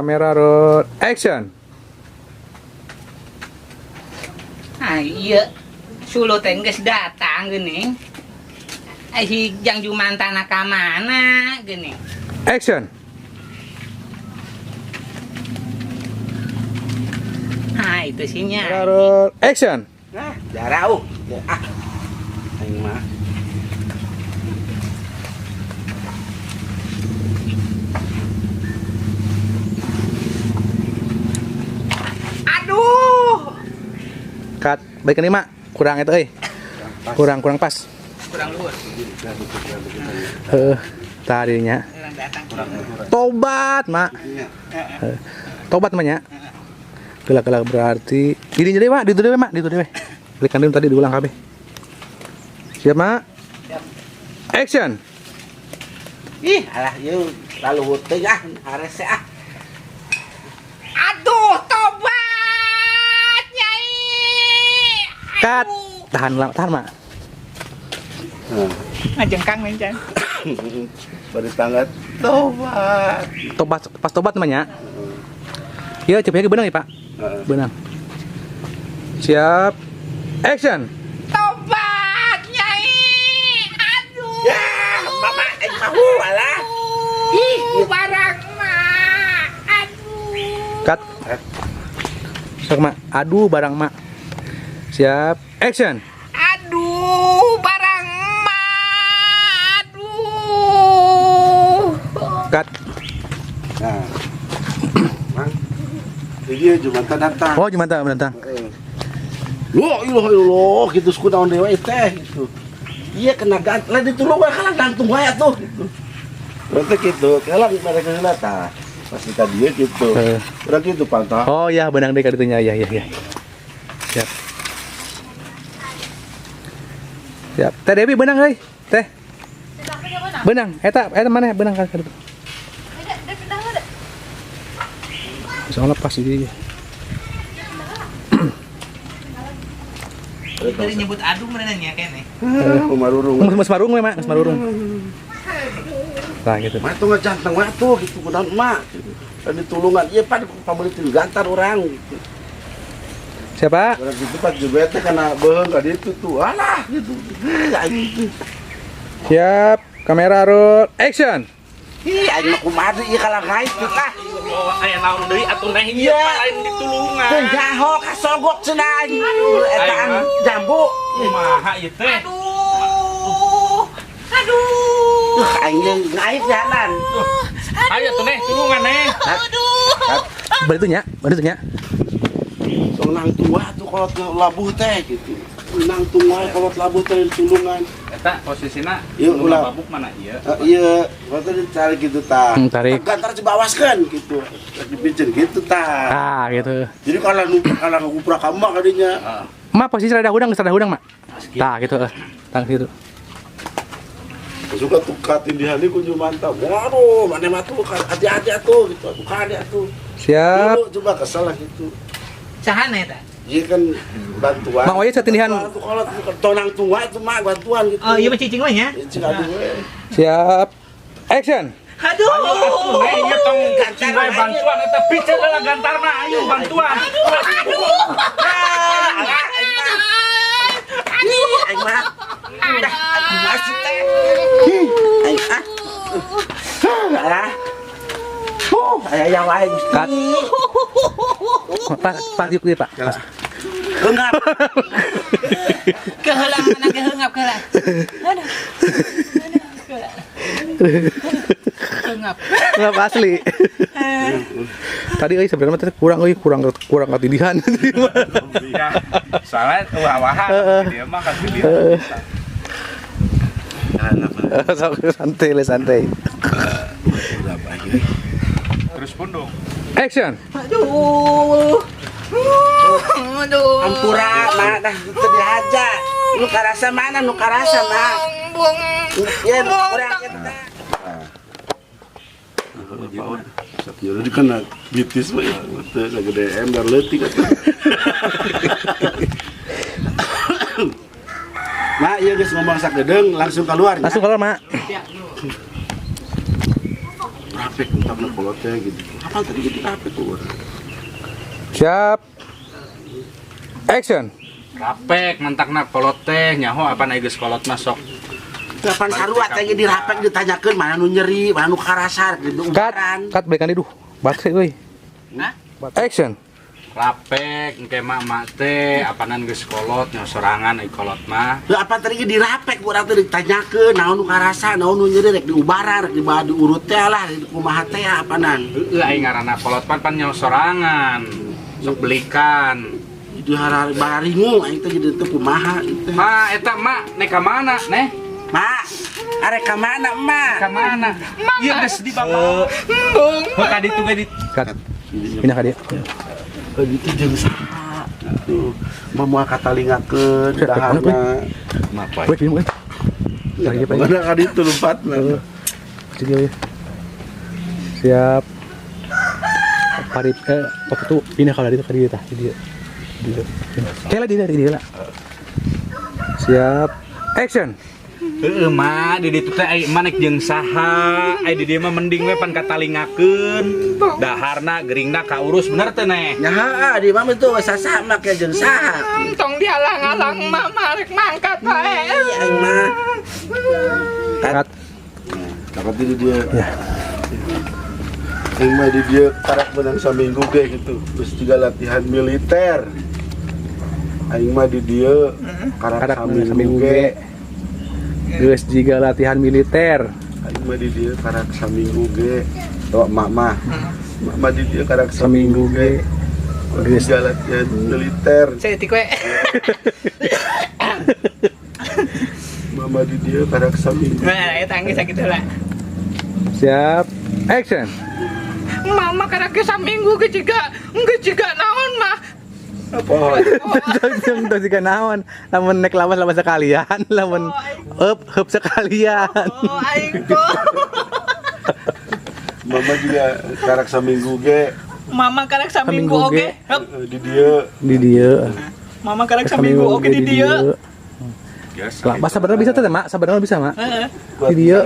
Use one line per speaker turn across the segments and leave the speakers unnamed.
Kamera roll, action.
Ah iya, Sulu teh geus datang geuning. Ai si Jang Jumantana ka mana geuning?
Action.
Ah itu sih nya.
Kamera roll, action.
Nah, jarauh. Ya, ah. Aing mah.
Aduh,
Cut. Baik ini, Mak. Kurang itu euy. Kurang kurang pas.
kurang luhur.
Heeh. Tadinya.
Kurang datang.
Tobat, Mak. Heeh. Tobat mah nya. Gelak-gelak berarti. Ini jadi, Mak, ditu deui, Mak, ditu deui. Belikan deui tadi diulang kabeh. Siap, Mak?
Siap.
Action.
Ih, alah ieu laluhur teh ah, harese ah.
Aduh, tobat nyai.
Cut.
Aduh.
Tahan lama, tahan, Mak.
Nah,
Ngajengkang mencan.
bari tangga tobat.
Tobat pas tobat mah nya. Iya, cepetnya benang ya, Pak.
Heeh.
Benang. Siap. Action.
Tobat nyai. Aduh.
Ya, mama aing mah hu, alah.
Ih, barang mah. Aduh.
Cut. Sok, Mak. Aduh, barang, Mak. Siap. Action.
Aduh, barang mah. Aduh.
Cut.
Nah. Mang. Jadi Jumanta datang.
Oh, gimana datang?
Heeh. Loh, ilah ilah, gitu suku naon dewa teh gitu. Iya kena gant, lah ditulungan kalah gantung wae atuh gitu. Berarti gitu, kalah mereka heula tah. Pasti ka dieu gitu.
Heeh.
Urang gitu pantah.
Oh ya, benang deh kaditunya. Ya, ya, ya. Siap. Siap. Teh Dewi benang euy. Teh. Benang. Eta, eta mana benang kan kaditu. Soalnya pas di
Dari nyebut aduh mana nya kene.
Kumarurung.
Geus marurung we, Mak, geus marurung. Nah, gitu.
Mah tuh ngejanteng wae tuh gitu kunaon emak. Dan ditulungan ieu pan pameulit gantar urang gitu.
Siapa?
Urang gitu pas jebet teh kana beuheung ka ditu tuh. Alah gitu. Aing teh.
Siap. Kamera roll, action.
Ih, aing mah kumaha deui ieu kalah ngait teh ah.
Oh, aya naon deui atuh neh ieu
Iya.
lain ditulungan.
Teu nyaho kasogok cenah aing. Etaan jambu.
Kumaha ieu teh?
Aduh. Aduh.
Tuh aing jeung ngait jalan.
Ayo atuh neh tulungan neh.
Aduh.
Bari nya, bari nya.
Tong nang tua tuh kolot labuh teh gitu. Nang tua kolot labuh teh ditulungan.
Eta posisina
Ieu
nu
ulah.
mabuk mana ieu?
Iya, waktu ditarik gitu tah.
Tarik.
Gantar dibawaskan gitu. Dipicen gitu tah.
Ah, gitu.
Jadi kalau nu kalau nguprak ka emak kadinya.
Heeh.
Mak posisi rada hudang, geus rada hudang, Mak. Tah gitu eh. Tah gitu.
Suka tuh katindihan ku mantap. Waduh, mana mah tuh hati-hati atuh gitu. Atuh kade atuh.
Siap.
Dulu coba kesel lah gitu.
Sahana eta?
Iya kan bantuan.
Mang Oye satindihan.
Bantuan tuh kalau tonang tua itu mah bantuan gitu.
Oh, iya mah cicing we nya.
Cicing aduh we.
Siap. Action.
Aduh.
Ayo atuh neh ieu tong cicing wae bantuan eta piceun heula gantarna ayo bantuan.
Ah, alah, aing mah. Ih, aing mah. Udah, aing masih teh. Aing ah. Alah. Huh, aya yang wae Gusti.
Cut. Pak, Pak yuk deui, Pak.
Keungap.
Keheula mana keheungap keheula. Aduh. Aduh, keheula. Keheungap.
Enggak asli. Tadi euy sebenarnya teh kurang euy, kurang kurang ketindihan.
Iya. Soalnya wah-wahan dia mah katindihan.
Sok santai le santai.
Terus pundung.
Action.
Aduh. Aduh.
Ampura, mak dah teu dihaja. Nu karasa mana nu karasa, mak.
Bung.
Ya, nu urang eta. Jadi kena bitis mah ya, teu sagede ember leutik atuh. Mak, ieu geus ngomong sakedeung langsung keluar.
Langsung keluar, Mak.
Rapek entar kolot teh gitu. Apa tadi jadi apa tuh?
Siap. Action.
Rapek mantakna kolot teh nyaho apa na geus kolot mah sok.
Kapan sarua teh ge dirapek ditanyakeun mana nu nyeri, mana nu karasar gitu
Cut.
ubaran.
Cut balikan deui duh. Baterai euy.
Hah?
Action.
Rapek engke mak teh apanan geus kolot nyaho sorangan ai kolot mah.
Lha apa tadi ge dirapek urang teh ditanyakeun naon nu karasa, naon nu nyeri rek diubaran, rek dibawa diurut teh lah, di kumaha teh apanan.
Heueuh ai ngaranna kolot pan pan nyaho sorangan. Sok belikan.
Di baringung aing teh jadi teh kumaha gitu.
Ma eta mak nek ka mana neh?
Mak, arek ka mana, Mak?
Ka mana? Ieu geus di bapak.
Embung.
Heuh ka ditu ge di
Cut. Pindah ka dieu.
Gitu jeung saha gitu. Mah moal katalingakeun daharna.
Mah
Weh, bingung euy. Lagi apa?
Mana ka ditu lompatna.
Jadi euy. Siap. Parip waktu itu pindah kalau itu ka dieu tah, di dieu. Di dieu. Kela di dieu, di dieu lah. Siap. Action.
Heeh mah di ditu teh ai mah nek jeung saha? Ai di dieu mah mending we pan katalingakeun. Daharna geuringna kaurus bener teh neh.
Nya heeh di mah itu we sasama ke jeung saha.
Tong dihalang-halang mama rek mangkat bae.
Iya aing mah.
Cut.
Dapat di dia.
Ya.
Aing mah di dia karak menang saminggu ge gitu. Terus juga latihan militer. Aing mah di dia karak
Karak menang
saminggu
saminggu
ge.
ge. Geus jiga latihan militer.
Aing mah di dia karak saminggu ge. Tuh emak mah. Emak mah di dia karak
Saminggu
saminggu ge.
ge.
Geus jiga latihan militer.
Saeutik we.
Mama di dia karak saminggu.
Nah, eta geus sakitu lah.
Siap. Action.
Mama karena geus saminggu ge jiga geus jiga naon mah.
Apa?
Tong tong jiga naon, lamun nek lawas-lawas sekalian, lamun heup heup sekalian.
Oh, aing kok.
Mama juga karak saminggu ge.
Mama karek saminggu
Saminggu
oge.
ge.
Heup.
Di dia.
Di dieu.
Mama karek saminggu oge di dieu.
Lah, masa sebenarnya bisa tuh, Mak? Sebenarnya bisa, Mak.
Heeh.
Di dieu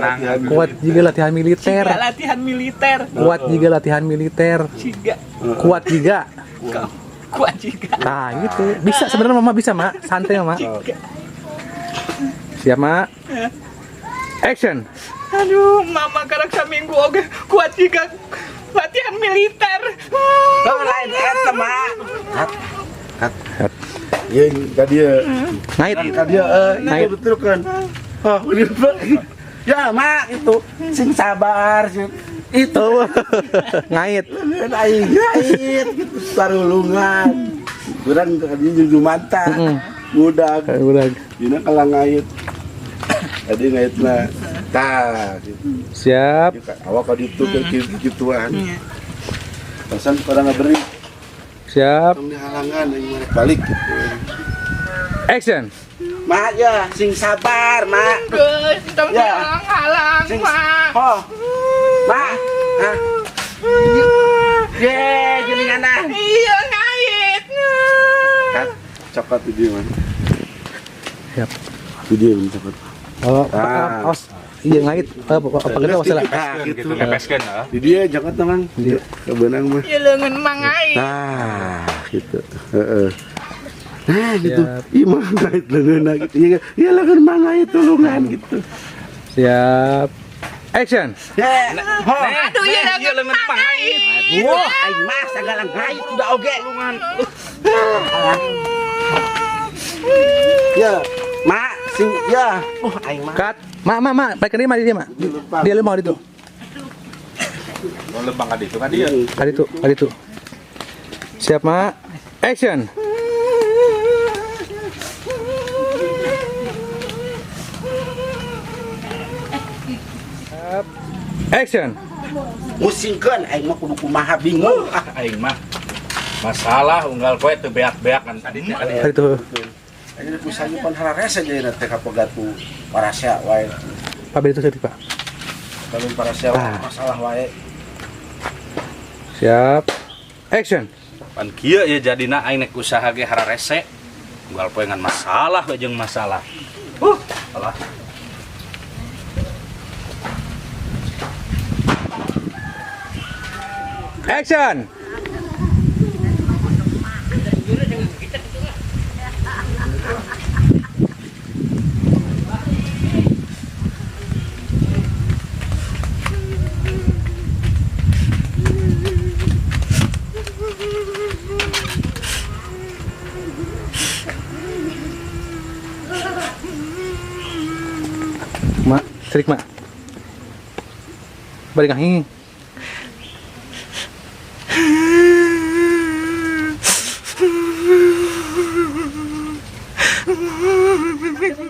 kuat juga latihan militer.
Jiga latihan militer.
Kuat juga latihan militer.
Jiga
Kuat juga.
kuat jiga.
Nah, gitu. Bisa sebenarnya Mama bisa, Mak. Santai, Mama.
Jiga.
Siap, Mak. Action.
Aduh, mama karek saminggu oge kuat jiga latihan militer.
Tong lain eta, Mak. Kat. Kat.
Kat.
Yeung ka dieu.
Ngait.
Ka dieu
Ngait.
itu betul kan. Oh, ini ya, Mak itu sing sabar sing itu
Oh, ngait.
leungeun aing ngait gitu sarulungan. Urang ka dieu jeung jumanta. Budak.
Udah.
Dina kalah ngait. Tadi ngaitna. Tah gitu.
Siap.
Awak ka ditu ke gituan. Pasan pada ngaberi
Siap.
tong dihalangan aing mah balik gitu.
Action.
Mak ya, sing sabar, Mak.
Geus, tong
Ya.
dihalang-halang,
Sing
Mak.
Oh. Mak. Hah? Ye, geuningan ah.
Iya ngait.
Kan coklat di dia man.
Siap.
Di dia man coklat.
Oh,
Ah.
awas. Iya ngait. Apa apa gitu awas lah.
Ah, gitu.
Kepeskeun heeh.
Di dia coklat mang.
Di dia.
Kebenang mah.
Iya leungeun mah ngait.
Nah, gitu. Heeh. Nah, gitu.
Siap.
Ih, mah ngait leungeunna gitu. Iya, iya leungeun mah ngait tulungan gitu.
Siap. Action.
Ya, ho.
Aduh, iya leungeun mah ngait.
Aduh, aing mah sagala ngait udah oge. Ya, Mak, sing ya. Aing mah.
Cut. Mak, mak, mak, balik ke dia, mak, di dia, mak. Dia lu mau itu.
Oh, lembang ka ditu ka dieu.
Kali itu, kali itu. Siap, Mak. Action. Siap. Action.
Musingkeun aing mah kudu kumaha bingung.
Ah, aing mah masalah unggal poe teu beak-beak kan tadi teh.
Kali itu.
Aing teh pusanya pan hararese jadi teh kapegat ku parasea wae.
Pak itu sedih, Pak.
Kalau parasea wae
Ah.
masalah wae.
Siap. Action.
Pan kieu ya jadina aing nek usaha ge hararese. Unggal poe ngan masalah we jeung masalah. Alah.
Action. Mak, cerik mak. Balik kaki.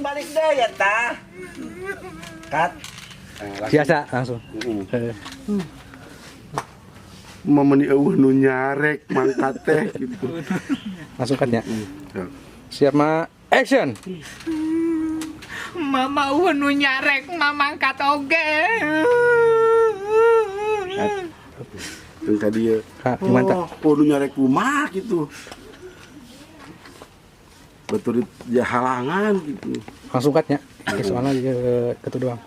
Balik deh ya ta. Cut.
Biasa langsung.
Momen eueuh nu nyarek mangkat teh gitu.
Langsung cut ya. Siap mak. Action.
Mama eueuh nu nyarek, mama angkat oge.
Yang tadi ya.
Kak, gimana tak?
Oh, nu nyarek kumaha gitu. Betul ya halangan gitu.
Langsung cut ya. Oke, soalnya ketu doang.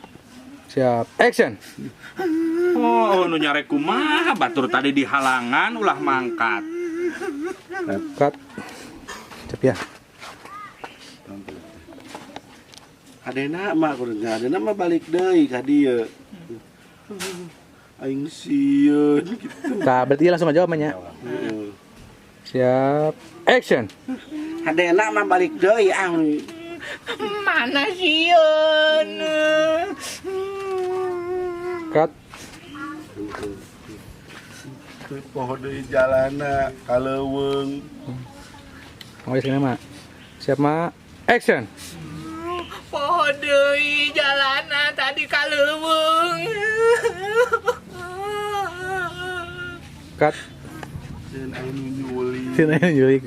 Siap. Action.
Oh, nu nyarek kumaha batur tadi di halangan ulah mangkat.
Cut. Cep ya.
Adena mah kudu adena mah balik deui ka dieu. Aing sieun gitu.
Nah, berarti langsung aja jawab nya. Siap. Action.
Adena mah balik deui ah.
Mana sieun?
Cut.
Poho deui jalana ka leuweung.
Oh, sini mak. Siap mak. Action.
Poho deui jalana tadi ka leuweung.
Cut.
Sieun anu nyulik.
Sieun anu nyulik.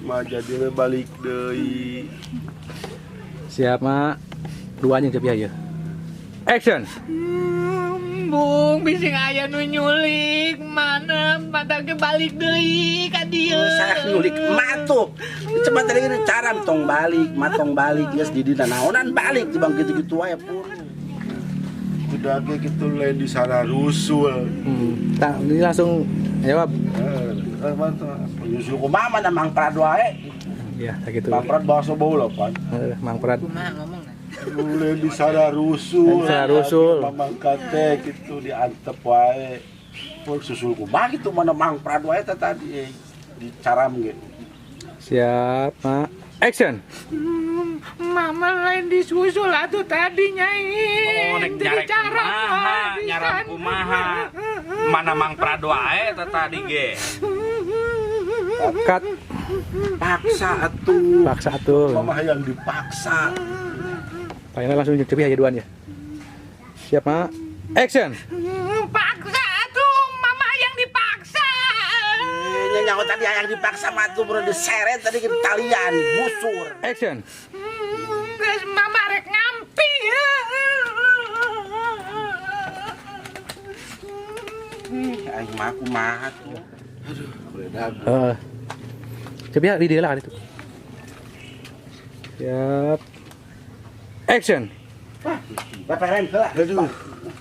Mah jadi we balik deui.
Siap mak. Duanya siap ya. Action.
Bung bising aya nu nyulik mana mata ge balik deui ka dieu.
Saya nyulik matuk. Cepat tadi ini cara tong balik, matong balik geus di dina naonan balik tibang kitu-kitu wae pur. Udah ge kitu lain di sana rusul.
Tah, ini langsung jawab.
Heeh, nyusul kumaha mana Mang Prad wae.
Iya, tak gitu.
Mang Prad bawa sobo pan.
Heeh, Mang Prad.
Kumaha ngomong na?
Mulai di sana rusul.
Di sana rusul.
Mamang kate gitu diantep wae. Pur susul kumaha gitu mana Mang Prad wae teh tadi dicaram gitu.
Siap, Mak. Action.
Mama lain disusul atuh tadi nyai.
Oh, nek nyarek kumaha, nyaram kumaha. Mana Mang Prad wae teh tadi ge.
Cut.
Paksa atuh.
Paksa atuh.
Mama yang dipaksa.
Palingan langsung cepi aja duaan ya. Siap, Mak. Action.
Paksa atuh, mama yang dipaksa.
Nyawa tadi yang dipaksa mah tuh bro diseret tadi ke talian busur.
Action.
Geus mama rek ngampi.
Aing mah kumaha tuh. Aduh, beredag.
Heeh. Cepi ya di dia lah itu. Siap. Action.
Bapak rem heula. Aduh.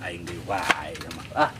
Aing deui wae mah. Ah.